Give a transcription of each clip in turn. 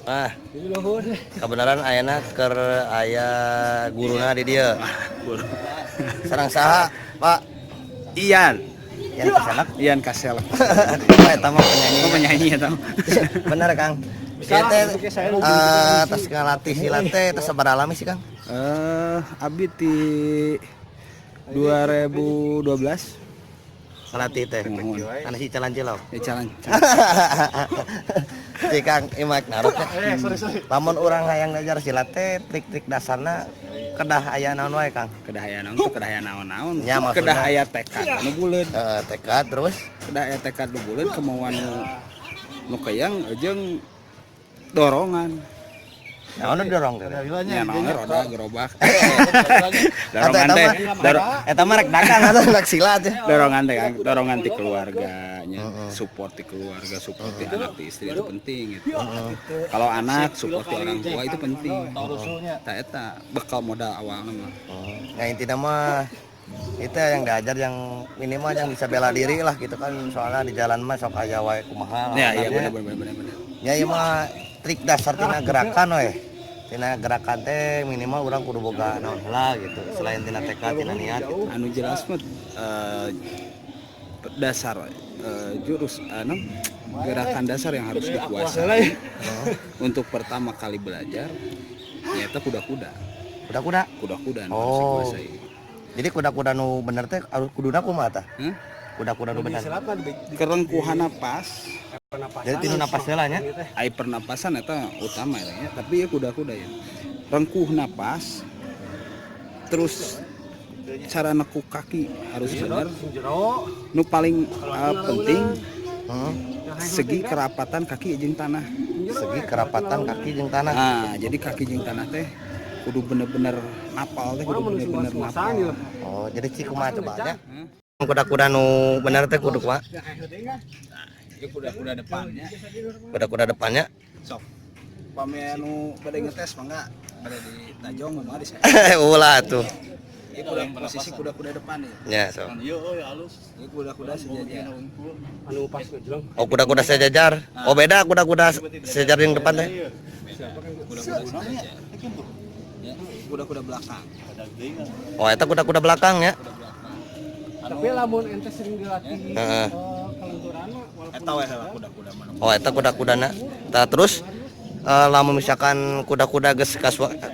Ah, kebenaran ayana keur aya guruna di dieu. Sareng saha, Pak? Ian. Yang keselak. Ian Kasel. Oh, eta mah penyanyi. Oh, penyanyi ya tahu. Bener, Kang. Ieu teh tos ngalatih silat teh tos sabaraha lami sih, Kang? Abi di 2012. Ngalatih teh. Muhun. Anu si jalan cilok. Ya jalan. Si Kang Imak narok ya. Lamun urang hayang ngajar silat teh, trik-trik dasarna kedah aya naon wae, Kang? Kedah aya naon tuh, kedah aya naon-naon. Ya, maksudna. Kedah aya tekad nu buleud. Tekad terus Kedah aya tekad nu buleud, kemauan nu keyang jeung dorongan. Naon nu dorong teh? Ya naon, roda gerobak. Atau Dorongan eta teh mah eta mah rek dagang atau rek silat ya. Dorongan teh, Kang, dorongan ti keluarganya, support ti keluarga, support ti anak, ti istri itu penting gitu. Kalau anak support ti orang tua itu penting. Tah, eta bekal modal awalnya mah. Nah, intinya mah itu yang diajar yang minimal yang bisa bela diri lah gitu kan, soalnya di jalan mah sok aya wae kumaha Ya, iya. lawannya. Benar benar benar benar. Ya, ieu mah trik dasar tina gerakan we. Tina gerakan teh minimal urang kudu boga naon heula gitu, selain tina tekad, tina niat gitu. Anu jelas mah dasar jurus anu gerakan dasar yang harus dikuasai untuk pertama kali belajar nyata kuda-kuda. Kuda-kuda. Kuda-kuda anu harus dikuasai. Jadi kuda-kuda nu bener teh harus kuduna kumaha tah? Hah? Kuda-kuda nu bener. Kerengkuhanna pas. Jadi tinu napas heula nya. Ai pernapasan eta utama ya, tapi ya kuda-kuda ya rengkuh napas, terus cara nekuk kaki harus benar. Nu paling penting segi kerapatan kaki jeung tanah. Segi kerapatan kaki jeung tanah. Nah, jadi kaki jeung tanah teh kudu bener-bener napal teh, kudu bener-bener napal. Oh, jadi cik kumaha coba nya? Kuda-kuda nu bener teh kudu kumaha? Ini kuda-kuda depannya. Kuda-kuda depannya. Sok pami anu bade ngetes mangga, bade di tajong mah di saya. Ulah tuh. Ini kuda posisi kuda-kuda depan nih. Ya, so. Ini kuda-kuda sejajar. Oh, kuda-kuda sejajar. Oh, beda kuda-kuda sejajar yang depan teh. Kuda-kuda sejajar ya, kuda-kuda belakang. Oh, eta kuda-kuda belakang ya. Kuda belakang. Tapi lamun ente sering dilatih kelenturan mah walaupun Eta we heula kuda-kuda mana. Oh, eta kuda-kudana. Tah, terus lamun misalkan kuda-kuda geus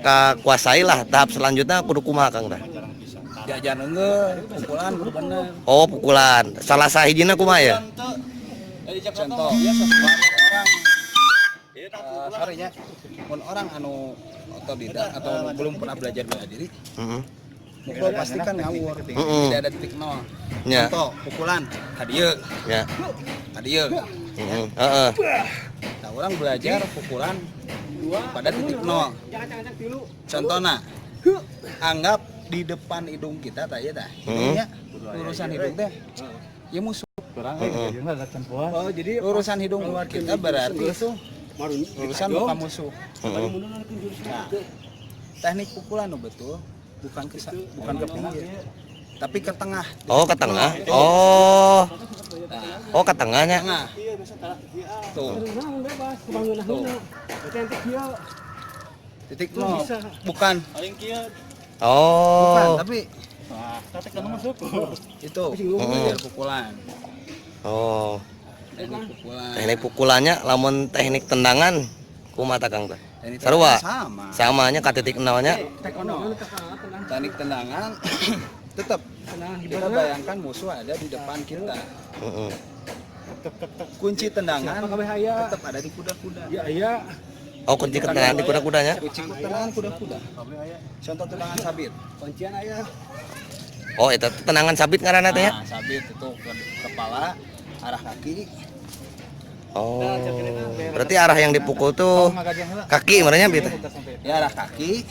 kakuasai lah, tahap selanjutnya kudu kumaha, Kang, tah? Jajan engeuh, pukulan kudu bener. Oh, pukulan. Salah sahijina kumaha ya? Contoh orang, sorry nya, mun orang anu otodidak atau belum pernah belajar bela diri, mukul pasti kan ngawur, tidak ada titik nol. Contoh pukulan ka dieu, ka dieu. Heeh. Nah, orang belajar pukulan pada titik nol. Contohnya, anggap di depan hidung kita tah ya tah hidungnya, urusan hidung teh ya musuh. Oh, jadi Urusan hidung kita berarti itu urusan muka musuh. Nah, teknik pukulan nu betul bukan ke pinggir, tapi ke tengah. Oh, ke tengah. Oh. Nah, Oh, ke tengahnya. tengah tuh. Bebas kebangunan. Berarti ente kieu. Titik nol bukan bukan Oh. tapi itu belajar pukulan. Oh. Teknik pukulan. Teknik pukulannya, lamun teknik tendangan kumaha tah, Kang, teh? Teknik Sarua. tendangan sama. Samanya ka titik nolnya. Nol. Teknik tendangan tetap kita bayangkan musuh ada di depan kita. Kunci tendangan tetap ada di kuda-kuda. Ya iya. Oh, kunci tendangan di kuda-kudanya. Kunci tendangan kuda-kuda. Contoh tendangan sabit. Kuncian aya. Oh, itu tendangan sabit ngaranna teh ya? Nah, sabit itu ke kepala, arah kaki. Oh. Berarti arah yang dipukul tuh kaki merenya gitu. Ya, arah kaki,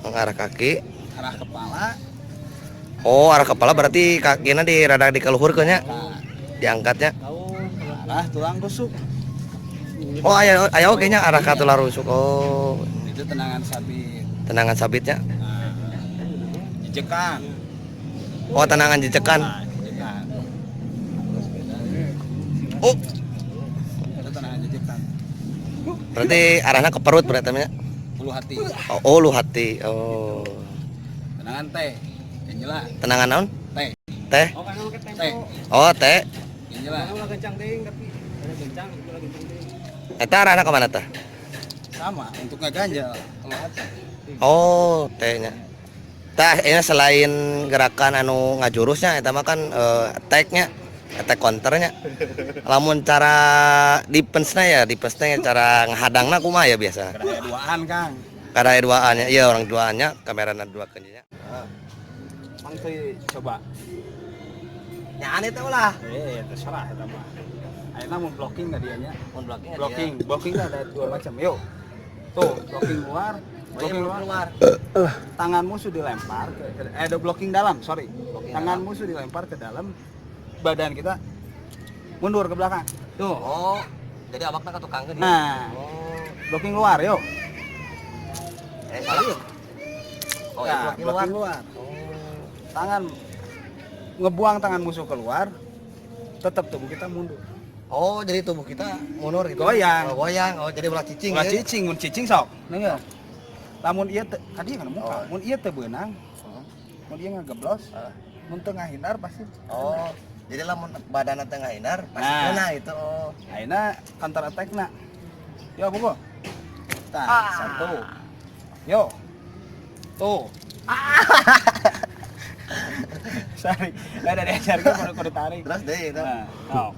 Oh, arah kaki. Arah kepala. Oh, arah kepala berarti kakinya di rada dikaluhurkeun nya, Nah, diangkatnya. Arah tulang rusuk. Oh, aya aya oge nya arah ka tulang rusuk. Oh, Itu tendangan sabit. Tendangan sabitnya. Nah, jejekan. Oh, tendangan jejekan. Nah, jejekan. Oh, Itu tendangan jejekan. Berarti arahnya ke perut berarti nya. Ulu hati. Oh, oh, ulu hati. Oh. Tenangan teh. Ganjela. Tenangan naon? Teh. Teh. Oh, karena make tempo. Teh. Oh, teh. Ganjela. Karena ulah kencang deui tapi ada kencang, ulah kencang deui. Eta arahna kemana tah? Sama untuk ngeganjel ulu hati. Oh, tehnya. Tah, ini selain gerakan anu ngajurusnya eta mah kan attack-nya, attack counternya. Lamun cara defense-nya ya, defense-nya cara ngehadangna kumaha ya biasa? Kada aya duaan, Kang. Kada aya duaannya, iya orang duaannya, kamerana dua nya. Mang teu coba. Nyaan itu ulah. Eh, terserah eta mah. Ayeuna mun blocking ka dianya. Mun blocking Blocking, blocking ada dua macam. Yuk. Tuh, blocking luar, blocking luar. Keluar. Tangan musuh dilempar ke, ada blocking dalam, sorry. Blocking Tangan dalam. musuh dilempar ke dalam, badan kita mundur ke belakang. Tuh. Oh, jadi awakna ka tukangkeun. Nah, Oh. blocking luar, yuk. Eh, salah. Oh, ya, Nah, blocking luar. blocking luar. Oh. Tangan ngebuang tangan musuh keluar, tetap tubuh kita mundur. Oh, jadi tubuh kita mundur gitu. Goyang. Oh, goyang. Oh, jadi ulah cicing. Ulah ya. cicing, mun cicing sok. Nih. Lamun ieu teu kadieu kana muka, Oh. mun ieu teu beunang, mun ieu ngageblos, mun teu ngahindar pasti. Oh, jadi lamun badanna teu ngahindar pasti Nah. kena itu. Oh. Ayeuna counter attack na. Yo, buku. Tah, satu. Yo. Tuh. Sorry, ada diajarkeun kudu kudu tarik. Terus deh itu. Nah, oh.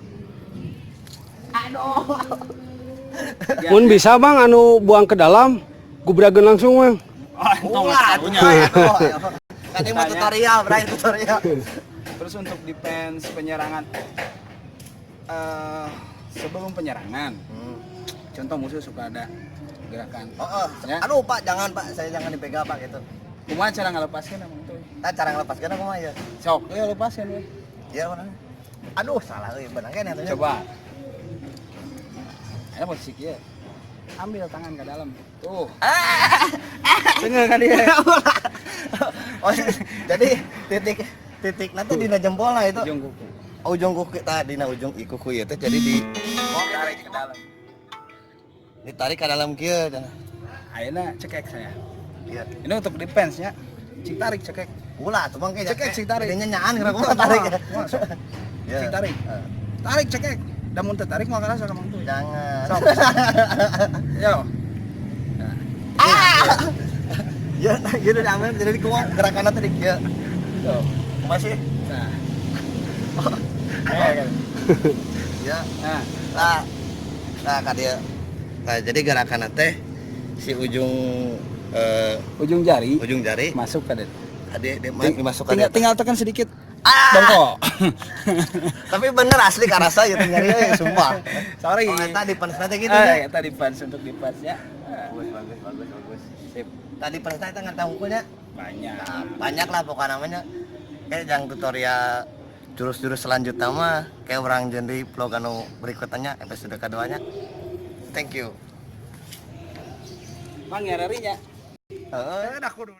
Mun bisa Bang anu buang ke dalam, gubrageun langsung Bang. Oh, entong Ulah, atuh nya. Kan ini mau tutorial, Bray, tutorial. Terus untuk defense penyerangan sebelum penyerangan, contoh musuh suka ada gerakan. Oh, oh. Ya. Aduh, Pak, jangan, Pak. Saya jangan dipegang, Pak, gitu. Kumaha cara ngalepaskeun emang tuh? Nah, cara ngelepaskeun kumaha ya? Sok, ya lepasin we. Iya, mana? Aduh, salah euy, beunang kan atuh nya. Coba. Ada posisi kieu. Ambil tangan ke dalam. Tuh. Dengar kan dia? Oh, jadi titik titik nanti dina jempolna itu. Ujung kuku. Oh, ujung kuku tadi dina ujung kuku ieu teh jadi di Tarik ke dalam. Ditarik ke dalam kieu cenah. Ayeuna cekek saya. Iya. Ini untuk defense nya. Cik tarik cekek. Ulah tuh Bang kayaknya. Cekek, cik tarik. Jadinya nyaan geura kumaha tarik. Wah, sok. Iya. Cik tarik. Tarik cekek. Da mun teu tarik moal karasa ka Mang Tuy. Jangan. Sok. Yo. Ya, nah, gitu diambil jadi kumaha gerakanna teh di kieu. Tuh. Masih. Nah. Eh, kan. Ya. Nah, Nah, nah ka dieu. Nah, jadi gerakan teh si ujung ujung jari ujung jari masuk ke dalam. ade dimasukkan Tinggal, di atas. tinggal tekan sedikit. Ah! Bongkok. Tapi bener asli karasa ya nyari euy, sumpah. Sorry. Oh, eta defense teh gitu Eh, ya. tadi defense untuk defense ya. Bagus, bagus, bagus, bagus. Sip. Tadi defense teh ngan unggulnya. Banyak. Nah, banyak lah pokoknya namanya. Kayak jangan tutorial jurus-jurus selanjutnya mah kayak orang jadi vlog anu berikutnya episode keduanya. Thank you. Mang nyararinya. Heeh. Dah kudu.